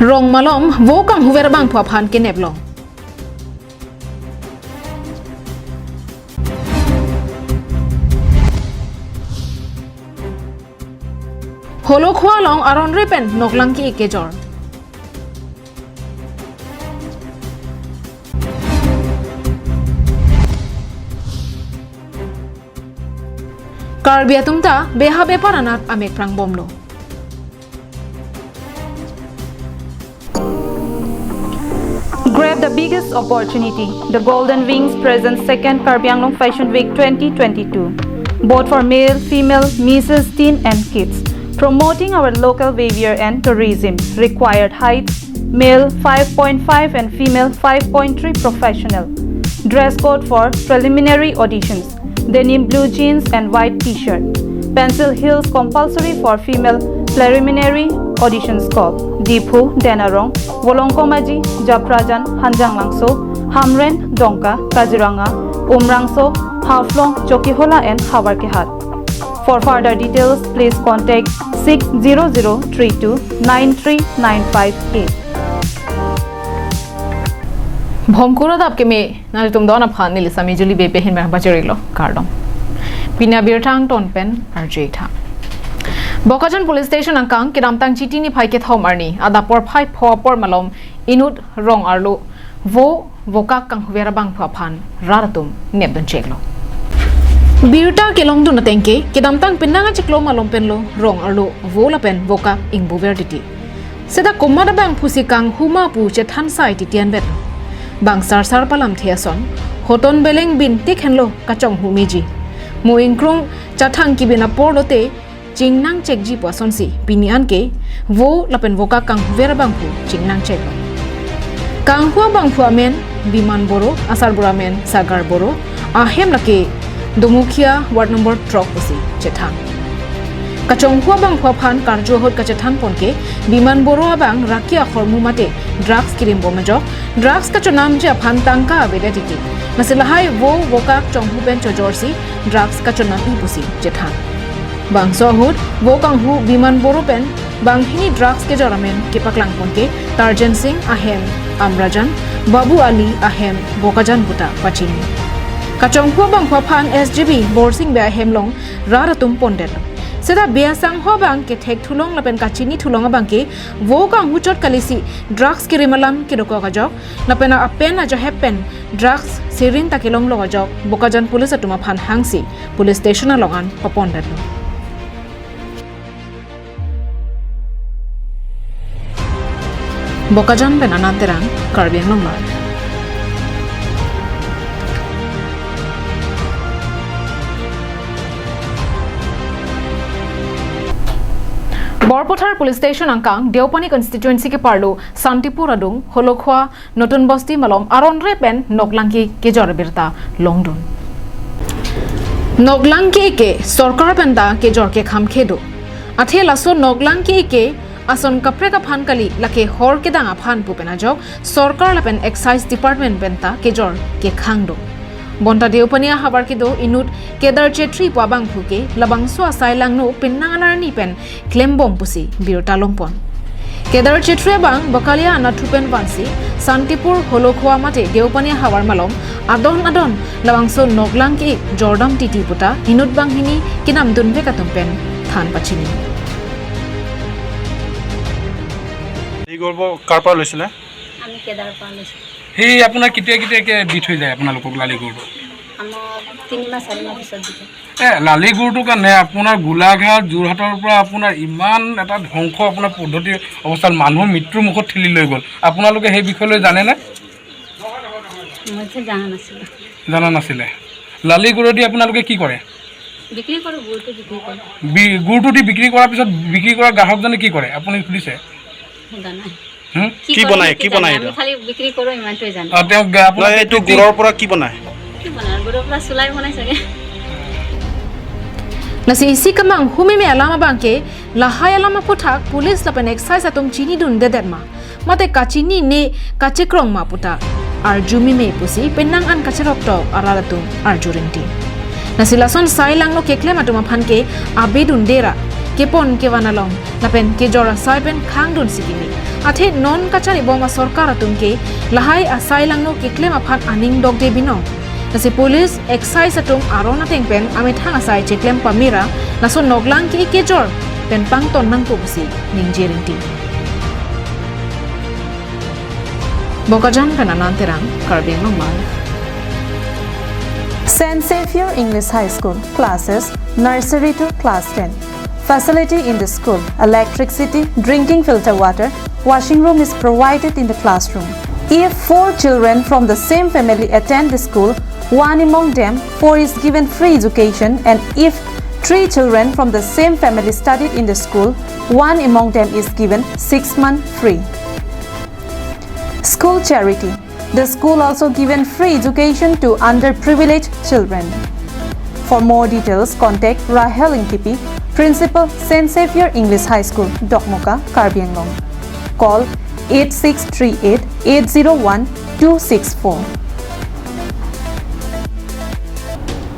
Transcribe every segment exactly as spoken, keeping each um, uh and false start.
Rong malom vo kanghuver abangphu aphan kenep long. Holokhua along aron re pen noklang ke-ik kejor. Karbi atum ta beha bepar anat amek prangbomlo. Grab the biggest opportunity. The Golden Wings presents second Karbi Anglong Fashion Week twenty twenty-two. Both for male, female, misses, teen and kids. Promoting our local behavior and tourism. Required height, male five point five and female five point three professional. Dress code for preliminary auditions. Denim blue jeans and white t-shirt. Pencil heels compulsory for female preliminary auditions call. Diphu, Denarong, Volongkom Aji, Japrajan, Hanjanglangso, Hamren, Dongka, Kaziranga, Umrangso, Haflong, Chokihola and Howraghat. For further details, please contact six zero zero three two nine three nine five eight. Bhomkura dap keme nangtum don aphan neli Sami Juli Bey pen hin bang pachirilo, kardom. Pini abirta angton pen arju-ik tha. Bokajan Police Station angkang kedamtang Chiti niphai kethom arni adap porphai pho apor malom inut rong arlo vo vokak kanghuver abangphu aphan rat atum nepdun cheklo. Birta kelongdun ateng ke kedamtang penang achiklo malom penlo rong arlo vo lapen vokak ingbuver titi. Seta komat abangphusi kanghu ma pu chethan sai titi anvet. Bang sarsar palamthe ason, hoton beleng bin tik henlo kachonghu meji. Mo ingkrung chathang kibin apor lote chingnang chekji pu asonsi pini anke vo lapen vokak kanghuver abangphu chingnang cheklo. Kanghu abangphu amen Biman Boro, asarbura amen Sagar Boro, ahem lake Domukhia ward number throk pusi chethan. Kachonghu abangphu aphan karju ahut kachethan pon ke Biman Boro abang raki akhormu mate drugs kirimbom ajok, drugs kachonamji aphan tangka avedet titi. Lasi lahai vo vokak chonghu pen chojorsi drugs kachonam-i pusi chethan. Bangso ahut vo kanghu Biman Boro pen banghini drugs kejor amen kepaklang pon ke Tarjan Singh ahem Amrajan, Babu Ali ahem Bokajan puta pachini. Kachonghu abangphu aphan S G B Borsing Bey ahem along rat atum pondetlo. Seta Bey asangho abang kethek thulong lapen kachini thulong abang ke vo kanghu chot kalisi drugs kirim alam kedokok ajok lapen apen ajahep pen drugs sirin ta kelonglok ajok Bokajan police atum aphan hangsi police station along an papondetlo. Bokajan pen Anand Terang, Karbi Anglong Live. Borpathar Police Station angkang Deopani constituency keparlo Santipur adung Holokhua Notun Bosti malom aron re pen noklang ke-ik kejor birta longdun. Noklang ke-ik ke sorkar pen ta kejor kekham kedo. Athe laso noklang ke-ik ke ason kaprek aphan kali, lake hor kedang aphan pu pen ajok sorkar lapen excise department pen ta kejor kekhang do. Bonta Deopani ahavar kedo inut Kedar Chetri pu abangphu ke labangso asai langno penang anarni pen klembom pusi birta longpon. Kedar Chetri abang Bakalia anatthu pen vansi Santipur, Holokhua mate Deopani ahavar malom adon adon labangso noklang ke-ik jordam titi puta inut banghini kenamdunvek atum pen than pachini. এই গল্প কাৰ পৰা লৈছিলে? আমি কেদাৰৰ পৰা লৈছোঁ। সেই আপোনাৰ কেতিয়া কেতিয়াকে দি থৈ যায় আপোনালোকক লালি গৰুটো? আমাৰ তিনিমাহ চাৰিমাহ পিছত দি থয়। এ, লালি গৰুটোৰ কাৰণে আপোনাৰ গোলাঘাট, যোৰহাটৰ পৰা আপোনাৰ ইমান এটা ধ্বংস আপোনাৰ পদ্ধতিৰ অৱস্থাত মানুহৰ মৃত্যুৰ মুখত ঠেলি লৈ গ'ল। আপোনালোকে সেই বিষয় লৈ জানেনে? মই যে জানা নাছিলোঁ। জানা নাছিলে। লালি গৰুৱেদি আপোনালোকে কি কৰে? বিক্ৰী কৰোঁ, গুৰটো বিক্ৰী কৰোঁ। বি-, গুৰটো দি বিক্ৰী কৰাৰ পিছত বিক্ৰী কৰা গ্ৰাহকজনে কি কৰে? আপুনি সুধিছে? জানা। হুম? কি কি কৰে বনায়, সেইটো কি জানে? বনায় আমি এইটো? খালি বিক্ৰী কৰোঁ, ইমানটোৱে জানো। অ, তেওঁ গা-, আপোনাৰ নহয়, এইটো কি, কি গুৰৰ পৰা কি বনায়? কি বনায়? গুৰৰ পৰা চুলাই বনাই চাগে। Lasi isi kemanghu meme alam abangke lahai alam aphuthak police lapen excise atum chinidundedet ma, mate kachinine kachekrong ma puta arju meme pusi penang an kacheroktok arat atum arju rinti. Lasi lason sai langno keklem atum aphan ke abedunde ra kepon kevan along lapen kejor asai pen khangdun si kimi. Athe non kachari bom asorkar atum ke lahai asai langno keklem aphan aning dokde binong. Lasi police, excise atum aron ateng pen amethang asai cheklem pamera, laso noklang ke kejor pen pangton nangpo pusi ningje ringti. Bokajan pen Anand Terang, Karbi Anglong Live. Saint Xavier English High School, classes nursery to class ten. Facility in the school: electricity, drinking filter water, washing room is provided in the classroom. If four children from the same family attend the school, one among them four is given free education, and if three children from the same family studied in the school, one among them is given six month free. School charity. The school also given free education to underprivileged children. For more details, contact Rahel Ingtipi, Principal, Saint Xavier English High School, Dokmoka, Karbi Anglong. Call eight six three eight eight zero one two six four.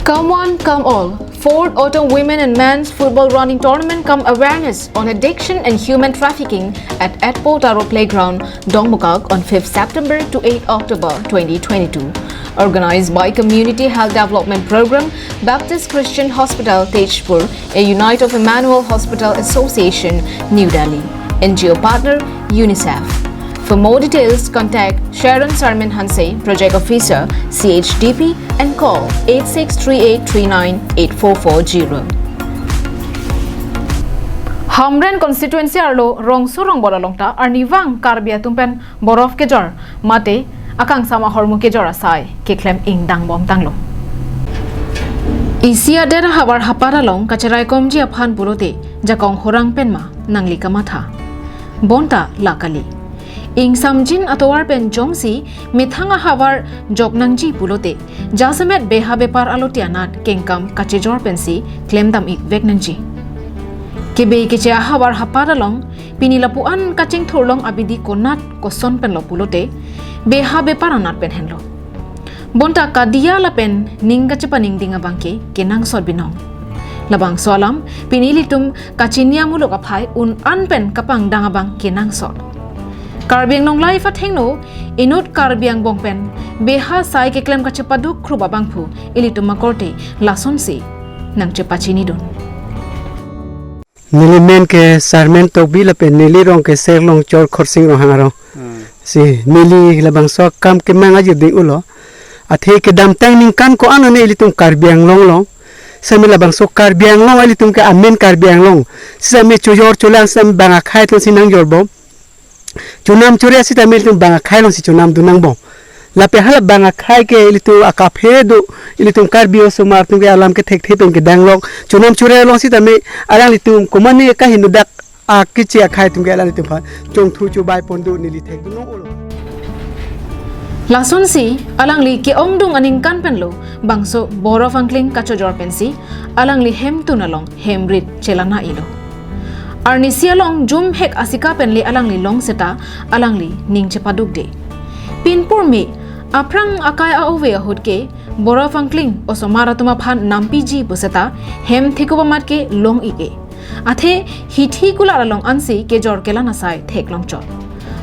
Come one, come all. Fourth Autumn Women and Men's Football Running Tournament cum Awareness on Addiction and Human Trafficking at Etpo Taro Playground, Dongmukak on fifth September to eighth October twenty twenty-two. Organized by Community Health Development Program, Baptist Christian Hospital, Tezpur, a unit of Emmanuel Hospital Association, New Delhi. N G O partner, UNICEF. For more details, contact Sharon Sarmin Hanse, Project Officer, C H D P, and call eight six three eight three nine eight four four zero. Hamren constituency arlo rongso rongbor along ta arnivang Karbi atum pen borof kejor mate akangsam ahormu kejor asai keklem ingdang bom tanglo. Isi adet ahavar hapat along kacheraikomji aphan pulote jakong horang pen ma nangli kamatha. Bonta la kali. Ingsamjin atovar pen jongsi methang ahavar jok nangji pulote, jasemet beha bepar alote anat kengkam kachejor pensi klemdam-ik vek nangji. Kebe keche ahavar hapat along pini lapu-an kachingthur long abidi konat koson penlo pulote, beha bepar anat pen henlo. Bonta kadiya lapen ning kachepaningding abang ke kenangsot binong. Labangso alam pini ilitum kachini amuluk aphai un-an pen kapangdang abang kenangsot. Karbi Anglong Live athengno inut Karbi angbong pen beha asai keklem kachepaduk khrup abangphu ilitum akorte lasonsi nangchepachinidun. Neli men ke Sarmen Tokbi lapen neli rong ke Serlong Chor Khorsing Ronghang arong. Hmm. Si neli labangso akam kemang ajir ding ulo. Athe kedamtang ningkan ko-an ane ilitum Karbi Anglong along. Sami labangso Karbi Anglong ilitum ke amen Karbi Anglong. Sami chojor cholang sami bang akhai atum si nangjor bom. Chonam chore sitame ilitum bang akhai alongsi chonam dun nangbom. Lapen hala bang akhai ke ilitum akaphe do, ilitum Karbi osomar atum ke alam ke thekthe pen kedang long. Chonam chore along sitame alanglitum komane kahingno dak akeche akhai atum ke alanglitum aphan chongthu chobai pon do neli thekdun nong ulo. Lasonsi alangli ke-ongdung aningkan penlo bangso borof angkling kachojor pensi alangli hemtun along hemrit chelana-ilo. Arnisi along jumhek asika penle alangli long seta alangli ning chepadukde. Pinpur me aphrang akai a-ove ahut ke borof angkling osomar atum aphan nampiji pu seta hem thekup amat ke long-ik-e. Athe hithi kular along ansi kejor kelan asai theklongchot.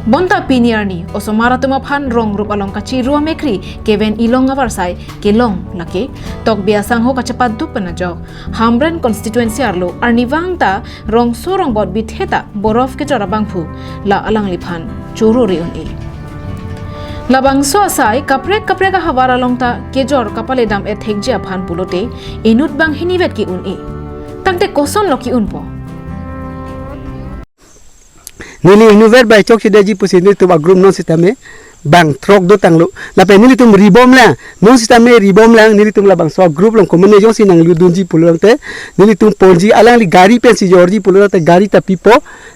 Bonta pini arni osomar atum aphan rong rup along kachiru amekri keven ilong avarsai kelong lake Tokbi asangho kachepaduk pen ajok Hamren constituency arlo arnivang ta rongso rongbot bithe ta borof kejor abangphu la alangliphan choro re un-e. Labangso asai kaprek kaprek ahavar along ta kejor kapaledam ethekji aphan pulote inut banghini vet ke-un-e. Tangte kosonlo ke-unpo? Neli inutvet bai chokchedeji pusi nelitum a-group non sitame bang throk dotanglo. Lapen nelitum ribomlang, non sitame ribomlang, nelitum labangso a-group along komane jongsi nanglutdunji pulotangte, nelitum ponji alangli gari pensi jorji pulotangte gari ta pipo,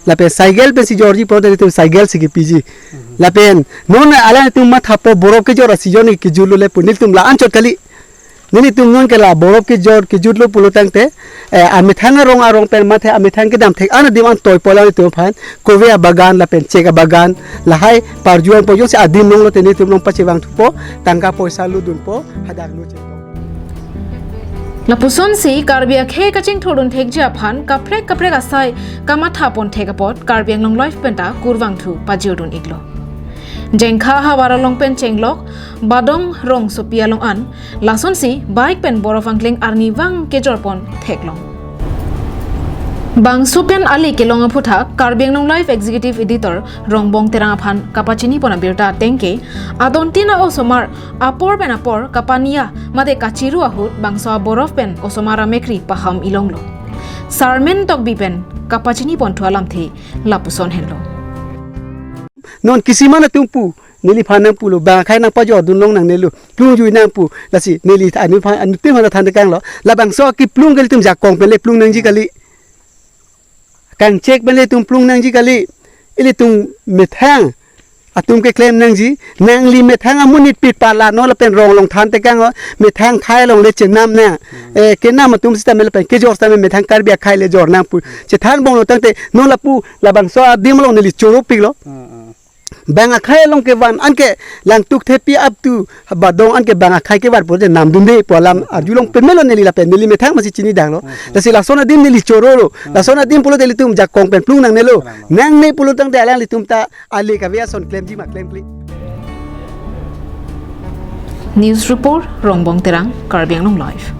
lapen cycle pensi jorji pulote nelitum cycle si kepiji. Lapen non alangtum mathapo borof kejor a-season ke kejutlo le pu nelitum la-anchot kali. Nelitum non ke la borof kejor kejutlo pulotangte, eh, amethang arong arong pen mathe amethang kedam thek-an adim an toipo alanglitum aphan, kove abagan lapen chek abagan, lahai parjuan po jongsi adim longlote nelitum along pachevang thupo, tangka poisa lutdunpo, hadak lo chek. Lapusonsi Karbi akhei kachingthurdun thekji aphan kaprek kaprek asai kamatha pon thek apot Karbi Anglong Live penta kurvangthu pajir dun iklo. Jengkha havar along pen chenglok Badong rongsopi along an, lasonsi bike pen Borobhangleng arnivang kejor pon theklong. Bangso pen ali kelong aphuthak Karbi Anglong Live Executive Editor Rongbong Terang aphan kapachini pon abirta ateng ke, adon tin a-osomar apor pen apor kapania mate kachiru ahut bangso aborof pen osomar amekri paham ilonglo. Sarmen Tokbi pen kapachini ponthu alamthe lapuson henlo. Non kisiman atum pu, neliphan nangpulo, bang akhei nangpajor dunlong nangnelo, plungjui nangpu, lasi neli anu phan, anu tim hala than tekanglo, labangso kiplung ke ilitum jakong pen le plung nangji kali. Kangchek pen le ilitum plung nangji kali. Ilitum methang atum keklem nangji, nangli methang amonit pit pala no lapen rong along than tekang o, methang akhei along le chenam na. Eh, kenam atum sitame lapen kejor sitame methang Karbi akhei le jor nangpu. Chethan bonglo tangte non lapu labangso adim along neli choropiklo. Bang akhei along kevan anke Langtuk Thepi up to Badong anke bang akhei kevan pute namdunde pu alam arjulong pemelo neli lapen neli methang masi chinidanglo. Lasi lason adim neli chorolo. Lason adim pulote ilitum jakong pen plung nangnelo. Nangne pulo tangte alanglitum ta ale kave ason klemji ma klemkle. News report, Rongbong Terang, Karbi Anglong Live.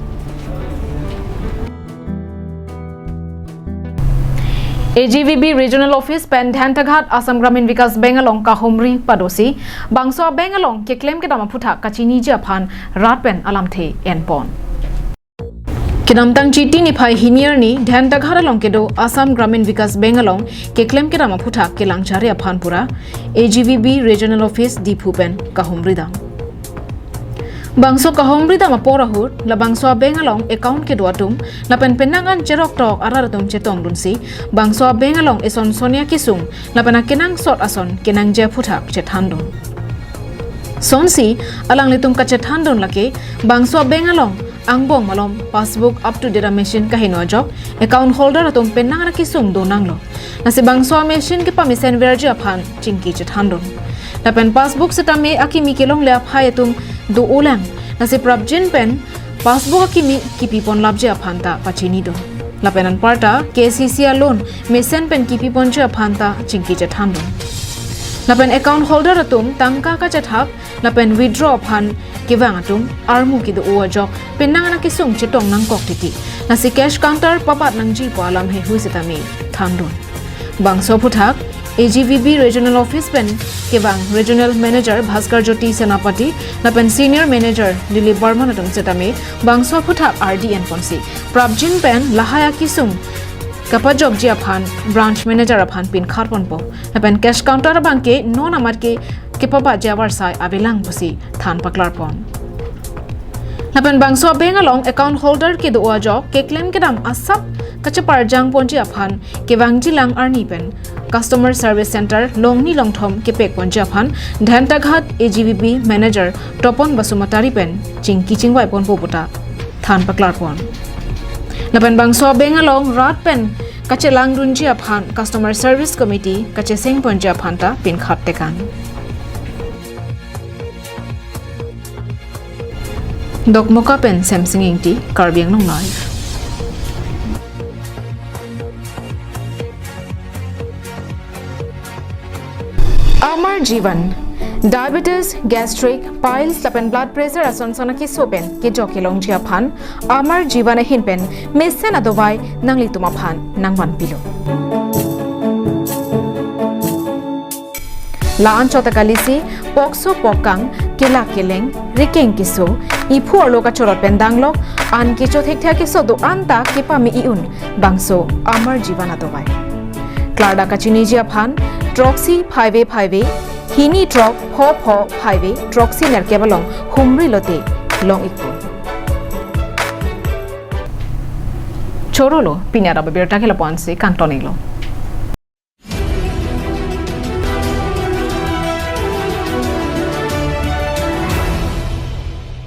A G V B Regional Office pen Dhentaghat Assam Gramin Vikas Bank along kahumri padosi, bangso a-bank along keklem kedam aphuthak kachiniji aphan rat pen alamthe enpon. Kedamtang Chiti niphai hini arni Dhentaghat along kedo Assam Gramin Vikas Bank along keklem kedam aphuthak kelang chari aphan pura A G V B Regional Office Diphu pen kahumri dam. Bangso kahumri dam apor ahut labangso a-bank along account kedo atum lapen penang an cherok tok arat atum chetongdunsi bangso a-bank along eson sonia kesung lapen akenangsot ason kenangji aphuthak chethandun. Sonsi alanglitum kachethandun lake bangso a-bank along angbong malom passbook up to date machine kaheno ajok account holder atum penang an akesung donanglo. Lasi bangso a-machine kepamesen verji aphan chingki chethandun. Lapen passbook sitame akimi kelongle aphai atum do-olang. Lasi prapjin pen passbook akimi kipi ponlapji aphan ta pachinidun. Lapen anparta K C C a-loan mesen pen kipi ponji aphan ta chingki chethandun. Lapen account holder atum tangka kachethap lapen withdraw aphan kevang atum armu kedo-o ajok penang an akesung chetong nangkok titi. Lasi cash counter pabat nangji pu alam heihui sitame thandun. Bangso aphuthak A G V B Regional Office pen kevang Regional Manager Bhaskar Jyoti Senapati lapen Senior Manager Dilip Barman atum sitame bangso aphuthak ardi enponsi prapjin pen lahai akesung kapajokji aphan branch manager aphan pinkhat ponpo. Lapen cash counter abangke non amat ke kepabatji avarsai avelang pusi than paklarpon. Lapen bangso a-bank along account holder kedo-o ajok keklem kedam asap kacheparjang ponji aphan kevangji lang arni pen Customer Service Center longni longthom kepek ponji aphan Dhentaghat A G V B Manager Topon Basumatary pen chingki chingvai ponpo puta than paklarpon. Lapen bangso a-bank along rat pen kachelangdunji aphan Customer Service Committee kacheseng ponji aphan ta pinkhat tekang. Dokmoka pen Semsing Ingti, Karbi Anglong Live. Amar Jeevan, diabetes, gastric, piles lapen blood pressure ason son akeso pen kejok kelongji aphan Amar Jeevan ahin pen mesen adovai nanglitum aphan nangvanpilo. La-an chot ta kalisi, pokso pokkang, kelak keleng, rikeng keso, iphu arlo kachorot pen danglok, an kecho thekthe akeso do-an ta kepame i-un, bangso Amar Jeevan adovai. Klardak kachiniji aphan, throksi phaive phaive, hini throk pho pho phaive, throksi nerkep along humri lote long ikpo. Chorolo, pini adap abirta ke lapu-ansi kangton iklo.